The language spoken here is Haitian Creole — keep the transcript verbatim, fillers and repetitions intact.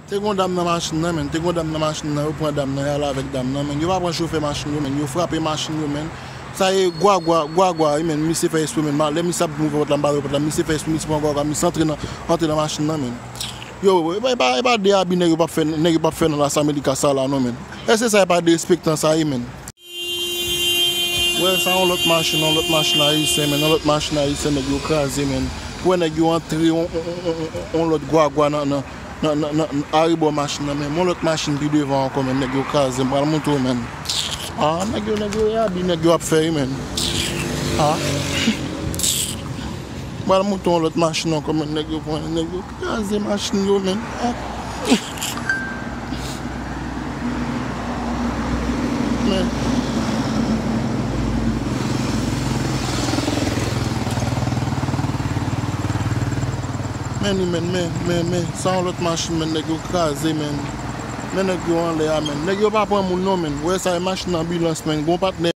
Te gen yon dam nan machin nan, menn. Te gen yon dam nan machin nan. Yo pran dam nan, y ale avèk dam nan, menn. Yo pa pran chofè machin yo, menn. Yo frape machin yo, menn. Sa ye gwagwa, gwagwa, wi, menn. Misye fè espre, menn. Ma-, lè misye ap ouvè pòt la, m pa ouvè pòt la. Misye fè espre, misye pran gwagwa, misye antre nan, antre nan machin nan, menn. Yo, e pa, e pa, e pa de abi nèg yo p ap fè, nèg yo p ap fè nan Las Americas sa la, non, menn. Èske sa e pa derespektan sa ye, menn? Wè, sa yon lòt machin, yon lòt machin ayisyen, menn. Yon lòt machin ayisyen, nèg yo kraze, menn. Pou wè nèg yo antre yon, yon, yon, yon, yon lòt gwagwa nan, nan, nan, nan, nan arebò machin nan, menn. Yon lòt machin pi devan ankò, menn. Nèg yo kraze, m pral montre w, menn. Ah, nèg yo, nèg yo, e abi nèg yo ap fè, wi, menn. Ah. M pral monte yon lòt machin ankò, menn, nèg yo pran, nèg yo kraze machin yo, menn. Ah. Men. Men li, menn, men, men, men. Sa yon lòt machin, menn, nèg yo kraze, menn. Men nèg yo anlè a, menn. Nèg yo pa pran moun, non, menn. Ou wè sa, e machin anbilans, menn. Gon patnè.